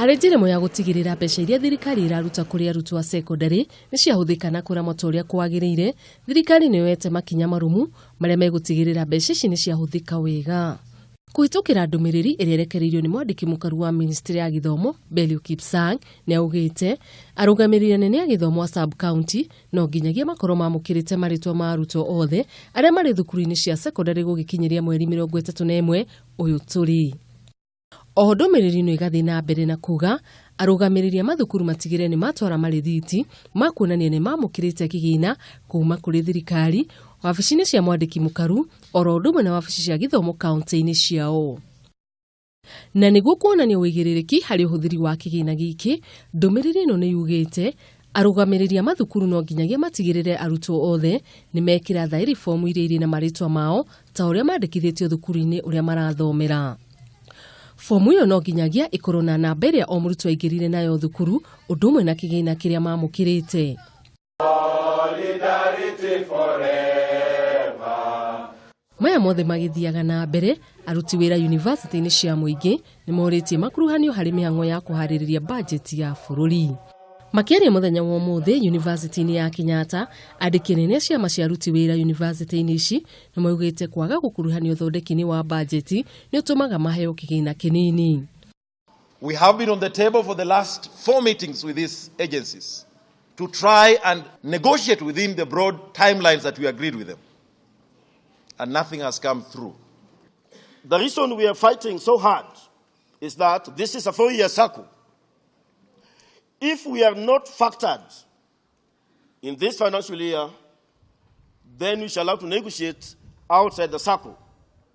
Arĩ njĩra ĩmwe ya gũtigĩrĩra mbeca iria thirikari ĩraruta kũrĩ arutwo a cekondarĩ nĩ ciahũthĩka na kũramata ũrĩa kwagĩrĩire, thirikari nĩ yoete makinya marũmu marĩa megũtigĩrĩra mbeca ici nĩ ciahũthĩka wega. Kũhĩtũkĩra ndũmĩrĩri ĩrĩa ĩrekereirio nĩ mwandĩki mũkaru wa ministry ya gĩthomo Belio Kipsang nĩ augĩte arũgamĩrĩri anene a gĩthomo a sub county no nginyagia makorwo mamũkĩrĩte marĩtwa ma arutwo othe arĩa marĩ thukuru-inĩ cia cekondarĩ gũgĩkinyĩria mweri 31 ũyũ tũrĩ. Oho ndũmĩrĩri ĩno ĩgathiĩ na mbere na kuga arũgamĩrĩri a mathukuru matigĩrĩre nĩ matwara marĩthiti ma kuonania nĩ mamũkĩrĩte kĩgĩna kuma kũrĩ thirikari wabici-inĩ cia mwandĩki mũkaru oro ũndũ ũmwe na wabici cia gĩthomo kaunti-inĩ ciao. Na nĩguo kuonania ũigĩrĩrĩki harĩ ũhũthĩri wa kĩgĩna gĩkĩ, ndũmĩrĩri ĩno nĩ yugĩte arũgamĩrĩri a mathukuru no nginyagia matigĩrĩre arutwo othe nĩ mekĩra thaĩri fomu iria irĩ na marĩtwa mao ta ũrĩa mandĩkithĩtio thukuru-inĩ ũrĩa marathomera. Fomu ĩyo no nginyagia ĩkorwo na namba ĩrĩa o mũrutwo aingĩrire nayo thukuru ũndũ ũmwe na kĩgĩna kĩrĩa mamũkĩrĩte. Solidarity forever. Maya mothe magĩthiaga na mbere, aruti wĩra yunivasĩtĩ-inĩ cia mũingĩ nĩ morĩtie makuruhanio harĩ mĩhang'o ya kũharĩrĩria bajeti ya bũrũri. Makĩaria mũthenya wa ũmũthĩ yunivasĩtĩ-inĩ ya Kenyatta, andĩki anene a ciama cia aruti wĩra yunivasĩtĩ-inĩ ici nĩ maugĩte kwaga gũkuruhanio ũthondeki-inĩ wa bajeti nĩ ũtũmaga maheo kĩgĩna kĩnini. We have been on the table for the last 4 meetings with these agencies to try and negotiate within the broad timelines that we agreed with them. And nothing has come through. The reason we are fighting so hard is that this is a 4-year cycle. If we are not factored in this financial year, then we shall have to negotiate outside the circle.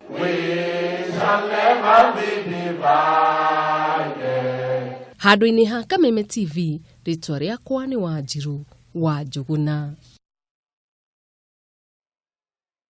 We shall never be divided. Handũ-inĩ ha Kameme TV, rĩtwa rĩakwa nĩ Wanjiru wa Njũgũna.